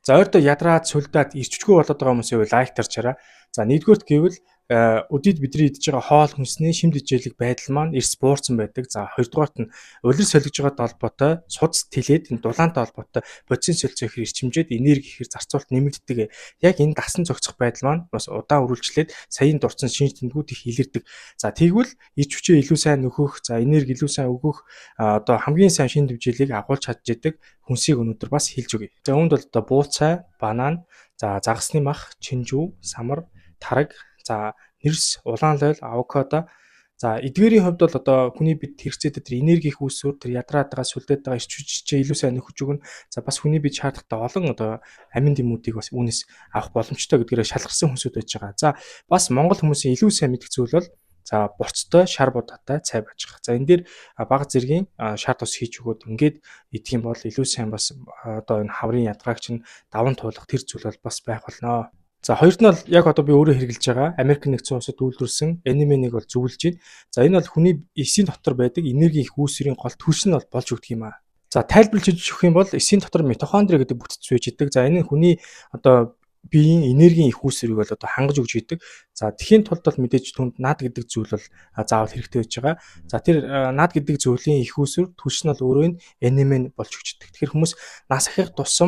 За, ойрдоо ядраад, сулдаад, эрч хүчгүй болоод байгаа хүмүүсийн хувьд лайк дарчаарай. За, нэгдүгээрт гэвэл өдийд бидний идэж байгаа хоол хүнсний шим тэжээлэг байдал маань эрс буурсан байдаг. За, хоёрдугаарт нь улир солигдож байгаатай холбоотой судас тэлээд, энэ дулаантай холбоотой бодисын солилцоо ихээр эрчимжээд, энерги ихээр зарцуулалт нэмэгддэг. Яг энэ дасан зохицох байдал маань бас удаан үргэлжлээд саяын дурдсан шинж тэмдгүүд их илэрдэг. За, тэгвэл эрч хүчээ илүү сайн нөхөх, за, энерги илүү сайн өгөх, одоо хамгийн сайн шин тэжээлийг агуулж чадж идэг хүнсийг өнөөдөр бас хэлж өгье. За, үүнд бол одоо бууцай, банан, за, загасны мах, чинжүү, самар, тараг, за, нэрс, улаан лооль, авокадо. За, эдгээрийн хувьд бол одоо хүний бид хэрэгцээтэй тэр энерги их үүсвэр, тэр ядраад байгаа, сүлдээд байгаа эрч хүчээ илүү сайн нөхөж өгнө. За, бас хүний бид шаардлагатай олон одоо амин дэмүүдийг бас үүнээс авах боломжтой гэдгээрээ шалгарсан хүнсүүд байж байгаа. За, бас Монгол хүмүүсийн илүү сайн мэдэх зүйл бол, за, борцтой шар будаатай цай байж байгаа. За, энэ дээр бага зэргийн шар тус хийж өгөөд ингээд идэх юм бол илүү сайн бас одоо энэ хаврын ядгааг чинь даван туулах тэр зүйл бол бас байх болно. За, хоёрт нь бол яг одоо би өөрөө хэрэглэж байгаа, Америк нэгдсэн улсад үйлдвэрлэсэн NMN-ийг бол зөвлөж байна. За, энэ бол хүний эсийн дотор байдаг энергийн их үүсвэрийн гол түлш нь бол болж өгдөг юм аа. За, тайлбарлаж өгөх юм бол эсийн дотор митохондри гэдэг бүтэц байж идэг. За, энэ нь хүний одоо биеийн энергийн их үүсвэрийг бол одоо хангаж өгч идэг. За, тэхийн тулд бол мэдээж түнд над гэдэг зүйл бол заавал хэрэгтэй байж байгаа. За, тэр над гэдэг зүйлийн их үүсвэр түлш нь бол өөрөө нь NMN болж өгч идэг. Тэгэхээр хүмүүс нас ахих тусам